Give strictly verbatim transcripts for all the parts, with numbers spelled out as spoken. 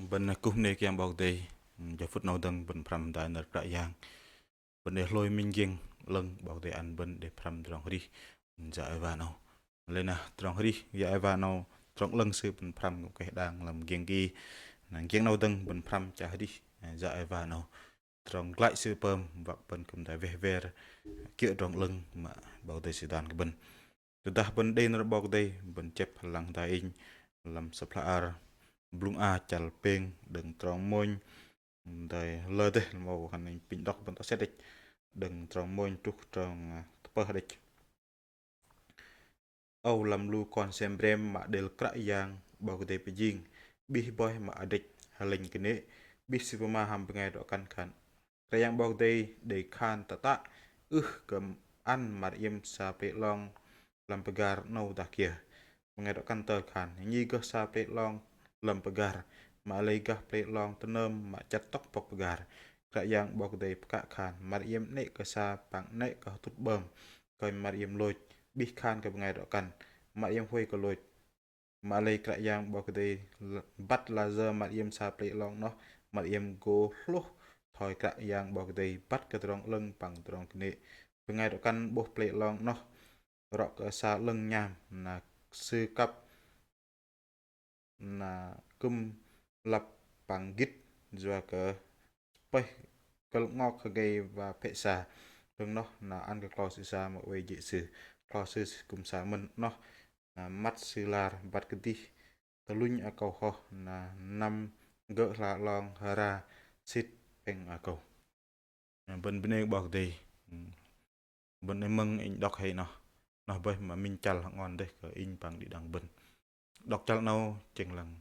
Bơ̆n kuh bơnê kơ Yang 'Bok Kei-Dei, jơ phŭt 'nâu dơ̆ng bơ̆n pơhrăm hơdai nơ̆r Kră Yang. Bơ̆n đei hlôi minh giĕng 'lơ̆ng 'Bok Kei-Dei ăn bơ̆n đei pơhrăm tơdrong arih, Yang Êwa 'nâu. Lei na tơdrong arih Yang Êwa 'nâu, tơdrong 'lơ̆ng sư bơ̆n pơhrăm kư̆m keh đang lăm giĕng ki. Na giĕng 'nâu dơ̆ng bơ̆n pơhrăm chăl arih Yang Êwa 'nâu. Tơdrong glăi sư pơm, wă kơ bơ̆n kư̆m hơdai weh wer kiơ̆ tơdrong 'lơ̆ng mă 'Bok Kei-Dei sư dan kơ bơ̆n. Tơdah bơ̆n đei nơ̆r 'Bok Kei-Dei, bơ̆n chĕp lăng hơdai inh lăm Sơ̆p hla bơar Blŭng A chăl pêng đơ̆ng trong mônh, hơdai lơ dêh, lăm âu hăn inh apinh đŏk bơ̆n tŏ sĕt đĕch, đơ̆ng trong mônh truh trong, ơ, tơpơh đĕch. Âu lăm lu kon sem brem mă đêl Kră Yang 'Bok Kei-Dei pơjing, 'bih boih mă adrĕch hơlĕnh kơnê̆, 'bih sư pơma hăm bơngai drŏ kăn khan: Kră Yang 'Bok Kei-Dei đei khan tơtă ưh kơ ăn mă iĕm sa pơlei 'long lăm pơgar 'nâu dah kiơ. Bơngai drŏ kăn tơl khan: Nhi gơh sa pơlei 'long lăm pơgar, mă lei gah pơlei 'long tơnơm mă chăt tŏk pŏk pơgar. Kră Yang 'Bok Kei-Dei pơkă khan: Mă iĕm 'nĕ kơ sa păng 'nĕ kơ hơtŭt 'bơm kơnh mă iĕm lôch. 'Bih khan kơ bơngai drŏ kăn: Mă iĕm huay kơ lôch. Mă lei Kră Yang 'Bok Kei-Dei băt layơ mă iĕm sa pơlei 'long 'noh, mă iĕm gô hlôh thoi Kră Yang 'Bok Kei-Dei băt kơ tơdrong 'lơ̆ng păng tơdrong kơnê̆. Bơngai drŏ kăn 'bôh pơlei 'long 'noh rŏ kơ sa 'lơ̆ng nham, na sư kăp na kư̆m lăp păng gĭt, yua kơ pơih kơ̆l ngok hơgei wă phĕ sa. Đơ̆ng noh na ăn kơ klo sư sa mă oei jê̆ sư. Klo sư kư̆m sa mơ̆n 'noh, na măt sư lar băt kơdih tơlunh akâu hoh, na năm gơ̆ hla 'long hơra sĭt pĕng akâu. Na bơ̆n bơnê kơ 'Bok Kei-Dei. Bơ̆n đei mơ̆ng inh đŏk hei 'noh. 'Noh bơih mă minh chăl hơngon dêh kơ inh păng đĭ đăng bơ̆n. Đŏk chăl 'nâu chĕng lăng.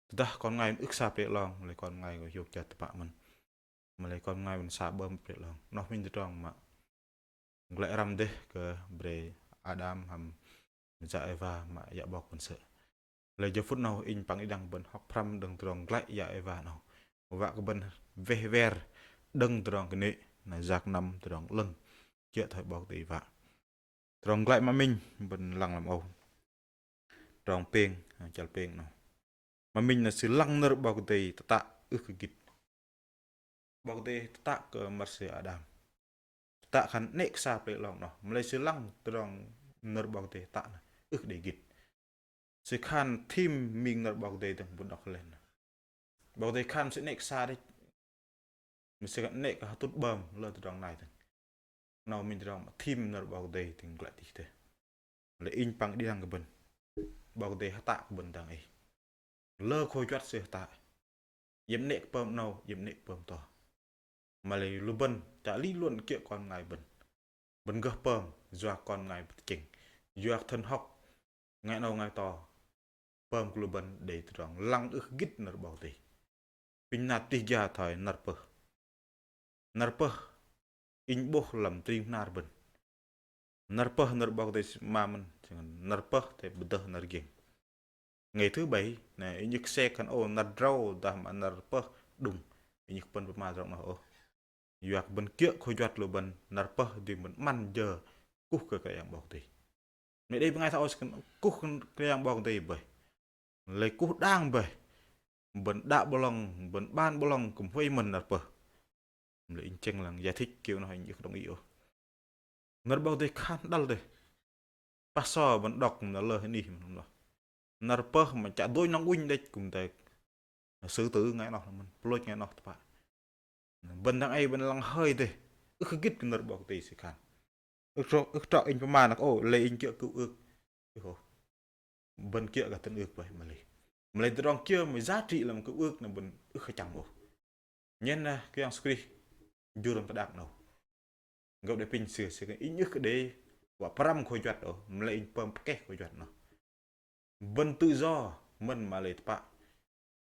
Tơdah kon bơngai ưh kơ sa pơlei 'long, mă lei kon bơngai gô hiôk chơt tơpă mơ̆n. Mă lei kon bơngai bơ̆n sa 'bơm pơlei 'long. 'Noh minh tơdrong mă glăi răm dêh kơ bre Ađam hăm Yang Êwa mă yă 'bok bơ̆n sơ̆. Lei jơ phŭt 'nâu inh păng đĭ đăng bơ̆n hŏk pơhrăm đơ̆ng tơdrong glăi Yang Êwa 'nâu. Wă kơ bơ̆n weh wer đơ̆ng tơdrong kơnê̆ na yak năm tơdrong 'lơ̆ng kiơ̆ thoi 'Bok Kei-Dei wă. Tơdrong glăi mă minh bơ̆n lăng lăm âu. Trong pêng, chăl pêng 'nâu. Mă minh na sư lăng nơ̆r 'Bok Kei-Dei tơtă ưh kơ gĭt. 'Bok Kei-Dei tơtă kơ măr sư Ađam. Tơtă khan 'nĕ kơ sa pơlei 'long 'noh. Mă lei sư lăng tơdrong nơ̆r 'Bok Kei-Dei tơtă na ưh kơ đei gĭt. Sư khan thim ming nơ̆r 'Bok Kei-Dei dơ̆ng bơ̆n đŏk hơlen. 'Bok Kei-Dei khan sư 'nĕ kơ sa đĕch. Mă sư khan 'nĕ kơ hơtŭt 'bơm lơ tơdrong nai dơ̆ng. 'Nâu minh tơdrong mă thim nơ̆r 'Bok Kei-Dei dơ̆ng glăi tih dêh. Lei inh păng đĭ đăng kơ bơ̆n. 'Bok Kei-Dei hơtă kơ bơ̆n dang ei. Lơ khôi juăt sư hơtă. Iĕm 'nĕ kơ pơm 'nâu, iĕm 'nĕ kơ pơm to. Mă lei lu bơ̆n chă lý luận kiơ̆ kon bơngai bơ̆n. Bơ̆n gơh pơm, yua kon bơngai bơ̆n tơchĕng. Yua kơ thần học, ngai 'nâu ngai to. Pơm kơ lu bơ̆n đei tơdrong lăng ưh kơ gĭt nơ̆r 'Bok Kei-Dei. Apinh năr tih gia thoi năr pơh. Năr pơh, inh 'bôh lăm tơring hnar bơ̆n. Năr pơh nơ̆r 'Bok Kei-Dei sư pơma mơ̆n, năr pơh athei pơdơh năr giĕng. Ngày thứ bảy, na inh ưh kơ sek khan ô năr drâu dah mă năr pơh đŭng. Inh ưh kơ pơ̆n pơma tơdrong 'noh ôh. Yua kơ bơ̆n kiơ̆ khôi juăt lu bơ̆n, năr pơh dĭng bơ̆n 'măn jơ kuh kơ Kră Yang 'Bok Kei-Dei. Mă lei đei bơngai thoi âu sư khan kuh Kră Yang 'Bok Kei-Dei bơih. Lei kuh đang bơih. Bơ̆n đă 'bơ̆ lŏng, bơ̆n 'ban 'bơ̆ lŏng kư̆m huay mơ̆n năr pơh. Mă lei inh chĕng lăng giải thích kiểu 'noh inh ưh kơ đồng ý ôh. Nơ̆r 'Bok Kei-Dei khan đăl dêh. Pah so bơ̆n đŏk mă lơ hơnih mă noh. Năr pơh mă chă dônh lăng ŭnh đĕch kư̆m đei sư tử ngai 'noh mơ̆n, pơlôch ngai 'noh tơpă. Bơ̆n dang ei bơ̆n lăng hơi dêh. Ưh kơ gĭt kơ nơ̆r 'Bok Kei-Dei sư khan. Ưh trŏ, ưh trŏ inh pơma na kơ ô, lei inh kiơ̆ cựu ước. Ưh ôh. Bơ̆n kiơ̆ gah tân ước bơih mă lei. Mă lei tơdrong kiơ mă giá trị lăm cựu ước na bơ̆n ưh kơ chăng ôh. Nhen na Kră Yang Yêsu Krist jur lăm teh đak 'nâu. Gơ̆p đei apinh sư, sư khan inh ưh kơ đei wă pơrăm khôi juăt ôh, mă lei inh pơm pơkeh khôi juăt 'noh. Bơ̆n tự do mơ̆n mă lei tơpă.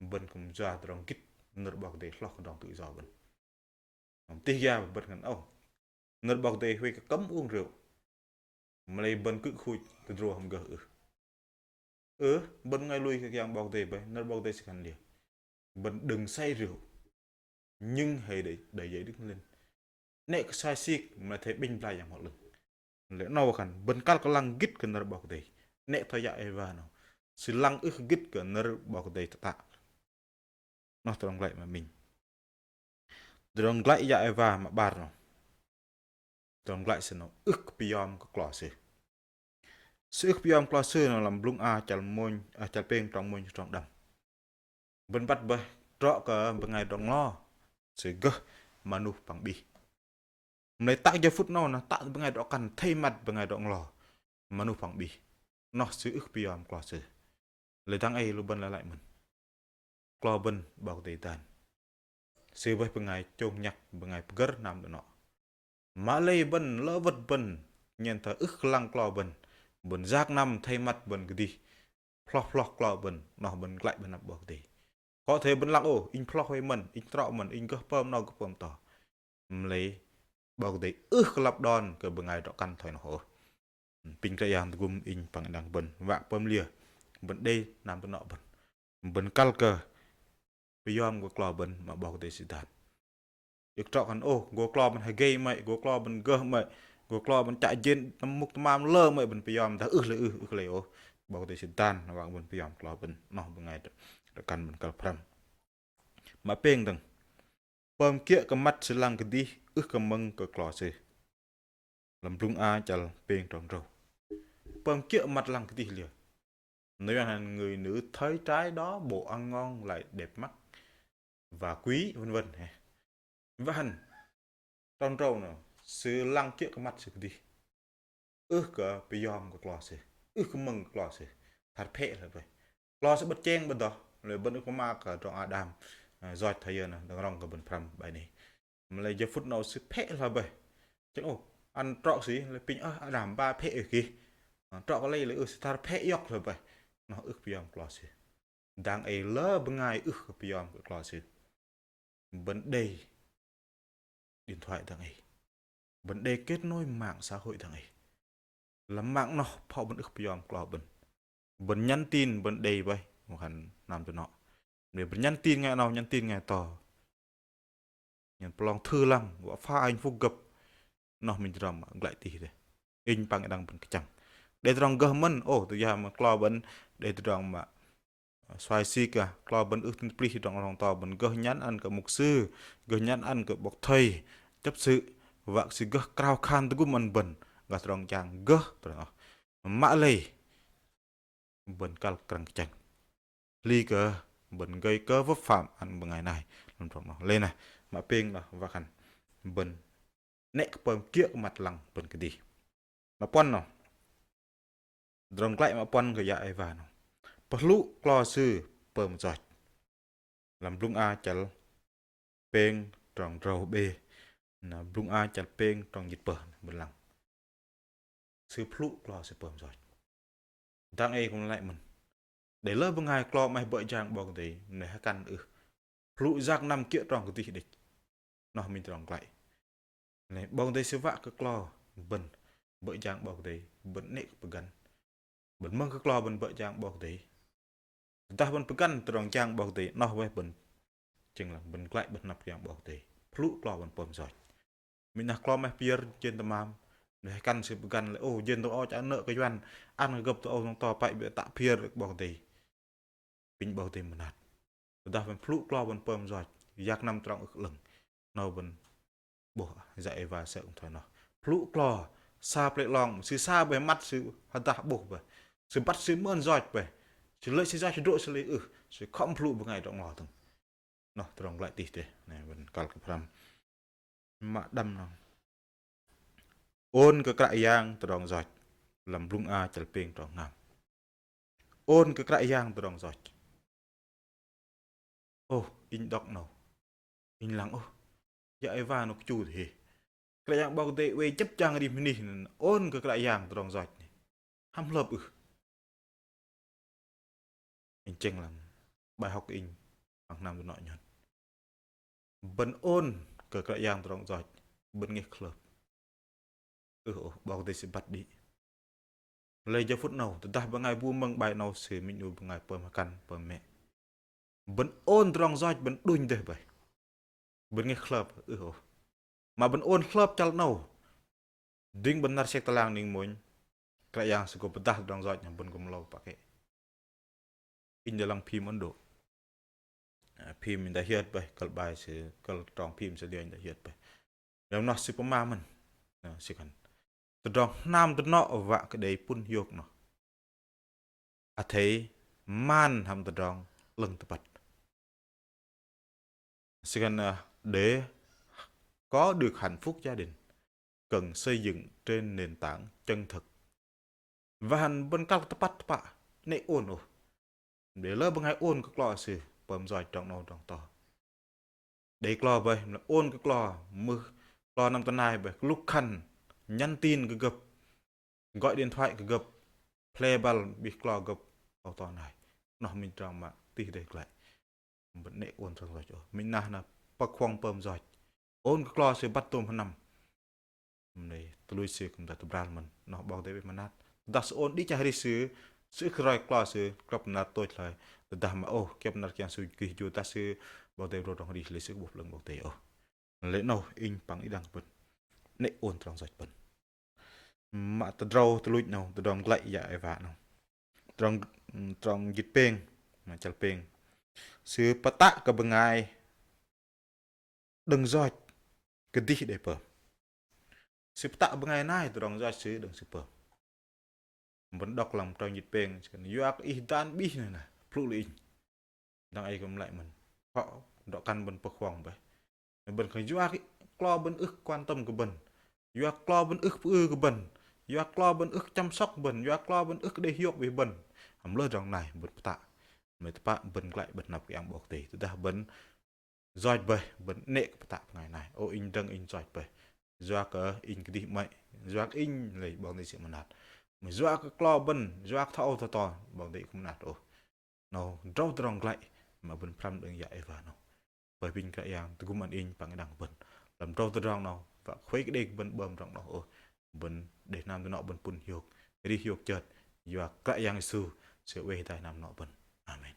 Bơ̆n kư̆m yua tơdrong gĭt nơ̆r 'Bok Kei-Dei hloh kơ tơdrong tự do bơ̆n. Tih gia bơ̆n khan âu. Nơ̆r 'Bok Kei-Dei huay kơ cấm uống rượu. Mă lei bơ̆n kư̆ khuch tơdrô hăm gơh ưh. Ơ, bơ̆n bơngai lui kơ Kră Yang 'Bok Kei-Dei bơih, nơ̆r 'Bok Kei-Dei sư khan liơ. Bơ̆n đừng say rượu. Nhưng hãy để, để dạy Đức Thánh Linh. 'Nĕ kơ sai sik, mă lei athei 'bĕnh blai Yang Bơhngol 'Lơ̆ng. Lei 'nâu wă khan, bơ̆n kăl kơ lăng gĭt kơ nơ̆r 'Bok Kei-Dei. 'Nĕ thoi yă Êwa 'nâu. Sư lăng ưh kơ gĭt kơ nơ̆r 'Bok Kei-Dei tơtă. Noh tơdrong glăi mă minh. Tơdrong glăi yă Êwa mă 'bar noh. Tơdrong glăi sư noh ưh kơ pơyom kơ klo sư. Sư ưh kơ pơyom klo sư noh lăm Blŭng A chăl mônh, ơ, chăl pêng trong mônh trong đăm. Bơ̆n băt bơih trŏ kơ bơngai drŏ nglo sư gơh mơnuh păng 'bih. Mă lei tă jơ phŭt 'nâu noh tă bơngai drŏ kăn thây măt bơngai drŏ nglo mơnuh păng 'bih. Noh sư ưh kơ pơyom klo sư. Lei dang ei lu bơ̆n lei lăi mơ̆n. Klo bơ̆n 'Bok Kei-Dei dan. Sư bơih bơngai chông nhăk, bơngai pơgơ̆r hnam dơnŏ. Mă lei bơ̆n lơ wơ̆t bơ̆n nhen thoi ưh kơ lăng klo bơ̆n. Bơ̆n yak năm thây măt bơ̆n kơdih. Ploh ploh klo bơ̆n, noh bơ̆n glăi bơ̆n năp 'Bok Kei-Dei. Kơ thây bơ̆n lăng ô, inh ploh wei mơ̆n, inh trŏ mơ̆n, inh gơh pơm noh gơh pơm to. Mă lei 'Bok Kei-Dei ưh kơ lăp đon kơ bơngai drŏ kăn thoi noh ôh. Apinh Kră Yang tơgŭm inh păng đĭ đăng bơ̆n wă pơm liơ. Bơ̆n đei hnam dơnŏ bơ̆n. Bơ̆n kăl kơ pơyom gô klo bơ̆n mă 'Bok Kei-Dei sư dan. Ưh kơ trŏ khan ô, gô klo bơ̆n hơgei 'mơ̆i, gô klo bơ̆n gơh 'mơ̆i, gô klo bơ̆n chă jên tơmŭk tơmam lơ 'mơ̆i bơ̆n pơyom dah ưh lei ưh, ưh lei ôh. 'Bok Kei-Dei sư dan wă bơ̆n pơyom klo bơ̆n, noh bơngai drŏ kăn bơ̆n kăl pơhrăm. Mă pêng dơ̆ng. Pơm kiơ̆ kơ măt sư lăng kơdih ưh kơ mơ̆ng kơ klo sư. Lăm Blŭng A chăl pêng trong drâu. Pơm kiơ̆ măt lăng kơdih liơ. Nó yua hăn người nữ thấy trái đó bộ ăn ngon lại đẹp mắt và quý, vân vân. Wă hăn trong drâu noh sư lăng kiơ̆ kơ măt sư kơdih. Ưh kơ pơyom kơ klo sư, ưh kơ mơ̆ng kơ klo sư. Thar phĕ lơ bơih. Klo sư bơ̆t cheng bơ̆t doh, lei bơ̆n ưh kơ mă kơ drŏ-nga Ađam, ơ, yoch thoi yơ noh, dơ̆ng rŏng kơ bơ̆n pơhrăm bai 'nei. Mă lei jơ phŭt 'nâu sư phĕ lơ bơih. Chĕng ô, ăn trŏ sư, lei apinh, ơ, Ađam ba phĕ ưh kơ. Ơ, trŏ kơ lei lei ưh sư thar phĕ iŏk lơ bơih. Noh ưh kơ pơyom klo sư. Dang ei lơ bơngai ưh kơ pơyom kơ klo sư. Bơ̆n đei điện thoại dang ei. Bơ̆n đei kết nối mạng xã hội dang ei. Lăm mạng noh phŏ bơ̆n ưh pơyom klo bơ̆n. Bơ̆n nhắn tin bơ̆n đei bơih, mă hăn hnam dơnŏ. Bơ̆n nhắn tin ngai 'nâu, nhắn tin ngai to. Nhen pơlong thư lăng, wă pha hạnh phúc gơ̆p. Noh minh tơdrong mă glăi tih dêh. Inh păng đĭ đăng bơ̆n kơchăng. Đei tơdrong gơh mơ̆n, ô, tơdah mă klo bơ̆n, đei tơdrong mă Suai sĭ kơ klo bơ̆n ưh tơplih tơdrong rŏng to, bơ̆n gơh nhắn ăn kơ mục sư, gơh nhắn ăn kơ 'bok thầy, chấp sự, wă kơ sư gơh krao khan tơgŭm ăn bơ̆n, gah tơdrong jang gơh tơdrong oh. Mă lei bơ̆n kăl krăng kơchăng. Hli kơ bơ̆n gơh kơ vấp phạm ăn bơngai nai. Lăm tơdrong noh. Lei na, mă pêng noh wă khan bơ̆n 'nĕ kơ pơm kiơ̆ kơ măt lăng bơ̆n kơdih. Mă puăn noh. Tơdrong glăi mă puăn kơ yă Êwa noh. Pơhlŭ klo sư pơm yoch. Lăm blŭng a chăl pêng trong drâu bê. Na blŭng a chăl pêng trong jĭt pơh bơ̆n lăng. Sư pơhlŭ klo sư pơm yoch. Dang ei kư̆m lei mơ̆n. Đei lơ bơngai klo 'maih bơ̆ jang 'Bok Kei-Dei, mă lei hơkăn ưh. Pơhlŭ yak năm kiơ̆ trong kơdih đĕch. Noh minh tơdrong glăi. Lei 'Bok Kei-Dei sư wă kơ klo bơ̆n bơ̆ jang 'Bok Kei-Dei, bơ̆n 'nĕ kơ pơgăn. Bơ̆n mơ̆ng kơ klo bơ̆n bơ̆ jang 'Bok Kei-Dei. Tơdah bơ̆n pơgăn tơdrong jang 'Bok Kei-Dei, noh bơih bơ̆n chĕng lăng, bơ̆n glăi bơ̆n hnăp Kră Yang 'Bok Kei-Dei. Pơhlŭ klo bơ̆n pơm yoch. Minh 'nah klo 'maih pơyơ̆r jên tơmam. Noh hơkăn sư pơgăn lei, ô, jên tơ âu chă nơ̆ kơ Yuăn, ăn kơ gơ̆p tơ âu dơ̆ng to păi bĕ tă pơyơ̆r 'Bok Kei-Dei. Apinh 'Bok Kei-Dei mơnat. Tơdah bơ̆n pơhlŭ klo bơ̆n pơm yoch, yak năm trong ưh kơ 'lơ̆ng. Noh bơ̆n 'bôh yă Êwa sơ̆ kư̆m thoi noh. Pơhlŭ klo, sa plei 'long, sư sa bơih măt sư hơdah 'bôh bơih. Sư băt sư mơn yoch bơih. Sư lei sư yoch sư drô̆ sư lei ưh, sư khŏm pơhlŭ bơngai drŏ nglo dơ̆ng. Noh tơdrong glăi tih dêh, na bơ̆n kăl kơ pơhrăm. Mă đăm noh. Ôn kơ Kră Yang tơdrong yoch. Lăm blŭng a chăl pêng trong hngam. Ôn kơ Kră Yang tơdrong yoch. Ô, inh đŏk 'nâu. Inh lăng, ô, yă Êwa 'nâu kơchu dêh. Kră Yang 'Bok Kei-Dei oei jơ̆p jang rim hơnih, ôn kơ Kră Yang tơdrong yoch 'nâu. Hăm hlơp ưh. Inh chĕng lăng. Bài học inh păng hnam dơnŏ nhôn. Bơ̆n ôn kơ Kră Yang tơdrong yoch, bơ̆n ngeh kơ hlơp. Ưh ôh, 'Bok Kei-Dei sư băt đĭ. Lei jơ phŭt 'nâu, tơdah bơngai bu mơ̆ng 'bai 'nâu sư minh 'nu bơngai pơm hơkăn, pơm mĕ. Bơ̆n ôn tơdrong yoch bơ̆n đunh dêh bơih. Bơ̆n ngeh kơ hlơp, ưh ôh. Mă bơ̆n ôn hlơp chăl 'nâu. Dĭng bơ̆n năr sek tơlang ning mônh. Kră Yang sư gô pơdah tơdrong yoch noh bơ̆n gô mơlâu pă kĕ. Inh đei lăng phim Ấn Độ. Ơ, phim inh đei hiơt bơih, kăl bai sư, kăl trong phim sư dio inh đei hiơt bơih. Lăm noh sư pơma mơ̆n. Noh, sư khan. Tơdrong hnam dơnŏ wă kơ đei pŭn hiôk noh. Athei man hăm tơdrong 'lơ̆ng tơpăt. Sư khan, à, để có được hạnh phúc gia đình, cần xây dựng trên nền tảng chân thực. Wă khan bơ̆n kăl kơ tơpăt tơpă, 'nĕ ôn ôh. Đei lơ bơngai ôn kơ klo sư, pơm yoch tơdrong 'nâu tơdrong to. Đei klo bơih, mă lei ôn kơ klo, mưh klo năm tơ nai bơih, kơ lŭk khăn, nhắn tin kơ gơ̆p, gọi điện thoại kơ gơ̆p, pơlei băl bih klo gơ̆p, âu to nai. Noh minh tơdrong mă tih dêh glăi. Bơ̆n 'nĕ ôn tơdrong yoch ôh. Minh nah na pơ̆k huŏng pơm yoch. Ôn kơ klo sư băt tôm hơnăm. Mă lei tơluch sư kư̆m dah tơbral mơ̆n. Noh 'Bok Kei-Dei bơih mơnat. Tơdah sư ôn đĭ chăl arih sư, sư ưh kơ roi klo sư, krăp mơnat tôch hloi. Tơdah mă ôh, kiơ̆ mơnat Kră Yang Yêsu Krist jur tah sư, 'Bok Kei-Dei roi tơdrong arih lê̆ sư ưh kơ 'bôh plơ̆ng 'Bok Kei-Dei ôh. Lê̆ 'nâu, inh păng đĭ đăng bơ̆n. 'Nĕ ôn tơdrong yoch bơ̆n. Mă tơdrâu tơluch 'nâu, tơdrong glăi yă Êwa 'nâu. Tơdrong, tơdrong jĭt pêng, mă chăl pêng. Sư pơtă kơ bơngai đơ̆ng yoch kơdih đei pơm. Sư pơtă bơngai nai tơdrong yoch sư đơ̆ng sư pơm. Bơ̆n đŏk lăm tơdrong jĭt pêng, yua kơ ih dan 'bih noh na, plŭ lu inh. Dang ei kư̆m lei mơ̆n. Hŏ, drŏ-kăn bơ̆n pơ̆k huŏng bơih. Bơ̆n khan yua kơ klo bơ̆n ưh kơ quan tâm kơ bơ̆n. Yua kơ klo bơ̆n ưh kơ pơư kơ bơ̆n. Yua kơ klo bơ̆n ưh kơ chăm sóc bơ̆n. Yua kơ klo bơ̆n ưh kơ đei hiôk bơih bơ̆n. Hăm lơ tơdrong nai bơ̆n pơtă. Mă lei tơpă bơ̆n glăi bơ̆n năp Kră Yang 'Bok Kei-Dei. Tơdah bơ̆n yoch bơih, bơ̆n 'nĕ kơ pơtă bơngai nai. Ô inh dơ̆ng inh yoch bơih. Yua kơ inh kơdih 'mơ̆i. Yua kơ inh lei 'Bok Kei-Dei sư mơnat. Mă yua kơ klo bơ̆n, yua kơ thoi âu thoi to, 'Bok Kei-Dei kơ mơnat ôh. 'Nâu tơdrâu tơdrong glăi mă bơ̆n pơhrăm đơ̆ng yă Êwa 'nâu. Bơih apinh Kră Yang tơgŭm ăn inh păng đĭ đăng bơ̆n. Lăm tơdrâu tơdrong 'nâu, wă kơ huay kơ đei kơ bơ̆n bơm tơdrong 'nâu ôh. Bơ̆n đei hnam dơnŏ bơ̆n pŭn hiôk, arih hiôk chơt, yua Kră Yang Yêsu, sư oei hơdai hnam dơnŏ bơ̆n. Amen.